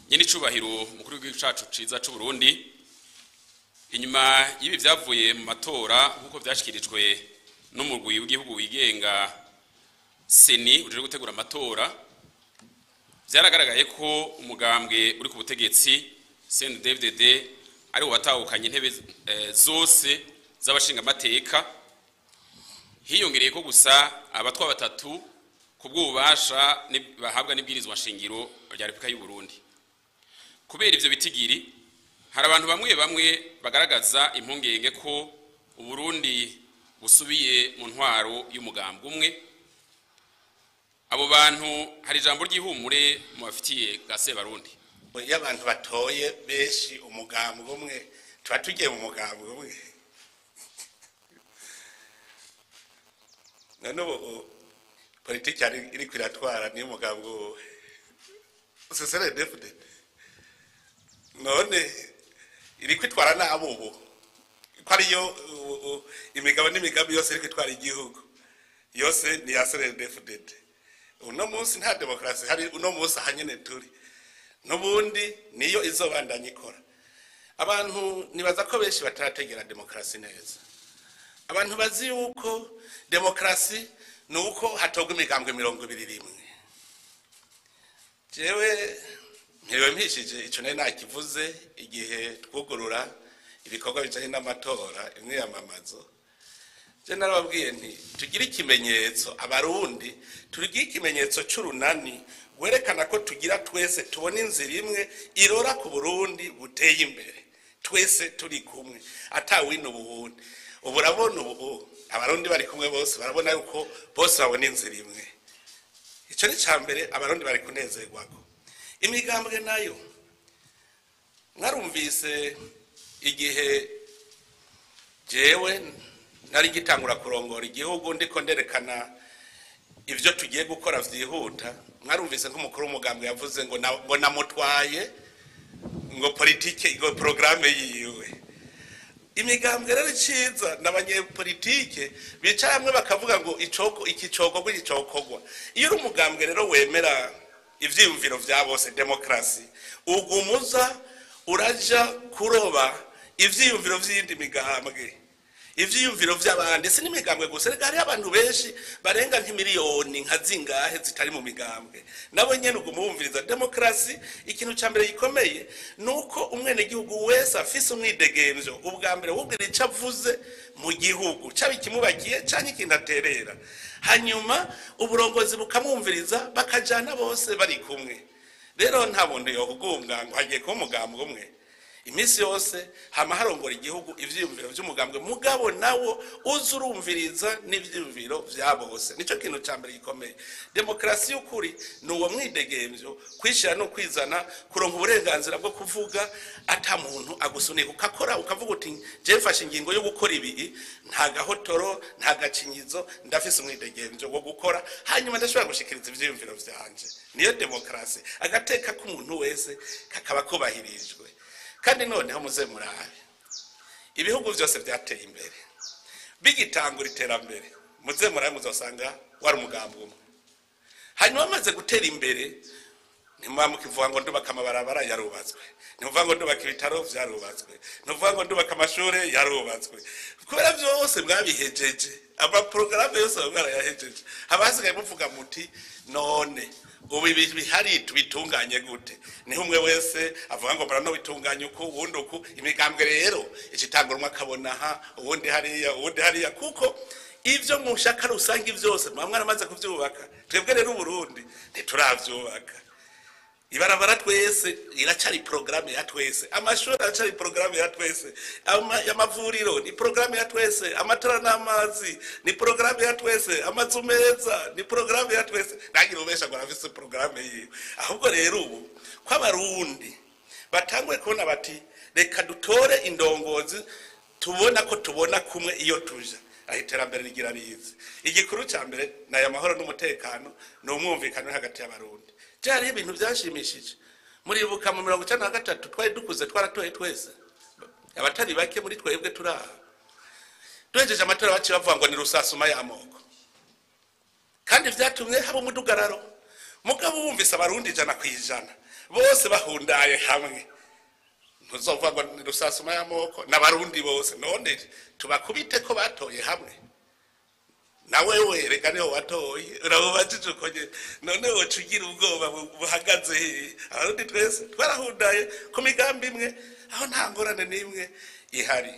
Nyene icubahiro mukuru w'igihugu cacu ciza c'u Burundi, inyuma y'ibi vyavuye mu matora nk'uko vyashikirijwe n'umurwi w'igihugu wigenga CENI ujejwe gutegura amatora, vyaragaragaye ko umugambwe uri ku butegetsi CNDD-FDD ari wo watahukanye intebe zose z'abashingamateka, hiyongereye ko gusa abatwa batatu ku bw'ububasha bahabwa n'ibwirizwa nshingiro rya Repubulika y'u Burundi. Kubera ivyo bitigiri, hari abantu bamwe bamwe bagaragaza impungenge ko Uburundi busubiye mu ntwaro y'umugambwe umwe. Abo bantu hari ijambo ry'ihumure mu bafitiye ga Sebarundi. Iyo abantu batoye benshi umugambwe umwe, tuba tugiye mu mugambwe umwe. None ubu politiki iriko iratwara niyo mugambwe uwuhe? CNDD-FDD. None iriko itwara nabi ubu, ko ariyo imigabo n'imigambi yose iriko itwara igihugu yose ni ya CNDD-FDD. Uno munsi nta demokarasi hari, uno munsi aha nyene turi, n'ubundi niyo izobandanya ikora. Abantu nibaza ko benshi batarategera demokarasi neza. Abantu bazi yuko demokarasi ni uko hatorwa imigambwe 21. Jewe mpiriwe mpishije ico nari nakivuze igihe twugurura ibikorwa bijanye n'amatora, imyiyamamazo. Je narababwiye nti tugire ikimenyetso, abarundi tugire ikimenyetso c'urunani werekana ko tugira twese tubona inzira imwe irora ku Burundi buteye imbere, twese turi kumwe atawina ubuwundi. Ubu urabona ubu abarundi bari kumwe bose, barabona yuko bose babona inzira imwe. Ico ni cambere abarundi bari kunezerwako. Imigambwe nayo mwarumvise igihe jewe nari ngitangura kurongora igihugu ndiko nderekana ivyo tugiye gukora vyihuta, mwarumvise nk'umukuru w'umugambwe yavuze ngo ngo namutwaye ngo politike ngo programme yiwe. Imigambwe rero iciza n'abanyepolitike bicara hamwe bakavuga ngo icoko iki cokogwa iki cokogwa. Iyo uri umugambwe rero wemera ivyiyumviro vya bose, demokrasi, ugumuza uraja kuroba ivyiyumviro vy'iyindi migambwe, ivyiyumviro vy'abandi. Si n'imigambwe gusa, reka hariho abantu benshi barenga nk'imiliyoni nka zingahe zitari mu migambwe, nabo nyene uguma wumviriza. Demokrasi ikintu ca mbere gikomeye nuko umwenegihugu wese afise umwidegemvyo, ubwa mbere wubwira ico avuze mu gihugu, caba ikimubakiye canke ikintu aterera, hanyuma uburongozi bukamwumviriza, bakajana bose bari kumwe. Rero nta muntu yohugunga ngo hagiye kuba umugambwe umwe. Iminsi yose hama harongora igihugu ivyiyumviro vy'umugambwe, mugabo nawo uza urumviriza n'ivyiyumviro vya bose. Nico kintu ca mbere gikomeye. Demokrasi y'ukuri ni uwo mwidegemvyo, kwishira no kwizana, kuronka uburenganzira bwo kuvuga ata muntu agusunika, ukakora ukavuga uti je mfashe ingingo yo gukora ibi, nta gahotoro nta gacinyizo, ndafise umwidegemvyo wo gukora, hanyuma ndashobora gushikiriza ivyiyumviro vyanje. Niyo demokrasi, agateka k'umuntu wese kakaba kubahirijwe. Kandi noneho muze murabe ibihugu vyose vyateye imbere bigitangura iterambere, muze murabe muzosanga wari umugambi umwe. Hanyuma bamaze gutera imbere, ntimuba mukivuga ngo ndubaka amabarabara yarubatswe, ntimuvuga ngo ndubaka ibitaro vyarubatswe, ntimuvuga ngo ndubaka amashure yarubatswe, kubera vyose mwabihejeje, amaporogaramu yose mwarayahejeje. Haba hasigaye muvuga muti none ubu ibi bihari tubitunganye gute? Niho umwe wese avuga ngo murano bitunganye uku, uwundi uku. Imigambwe rero icitangura umwe akabona aha, uwundi hariya, uwundi hariya, kuko ivyo mushaka rusangi vyose muba mwaramaze kuvyubaka. Twebwe rero Uburundi ntituravyubaka. Ibarabara twese iracari programme ya twese, amashuri aracari programme ya twese, amavuriro ni programme ya twese, amatara n'amazi ni programme ya twese, amazu meza ni programme ya twese. Ntagira ubesha ngo arafise programme yiwe. Ahubwo rero ubu ko abarundi batanguye kubona bati reka dutore indongozi tubona ko tubona kumwe iyo tuja, aho iterambere rigira rize. Igikuru ca mbere ni aya mahoro n'umutekano, ni umwumvikano hagati y'abarundi. Byari ibintu byashimishije. Muribuka mu 1993 twari dukuze, twaratoye twese, abatari bake muri twebwe turaha. Duhejeje amatora baciye bavuga ngo ni rusasuma y'amoko, kandi vyatumye haba umudugararo. Mugabo wumvise abarundi 100% Bose bahundaye hamwe, ntuzovuga ngo ni rusasuma y'amoko, n'abarundi bose. None tubakubite ko batoye hamwe? Na wewe reka niho watoye, urabubajije uko nyene. None woca ugira ubwoba buhagaze hehe? Abarundi twese twarahundaye ku migambi imwe, aho nta ngorane n'imwe ihari.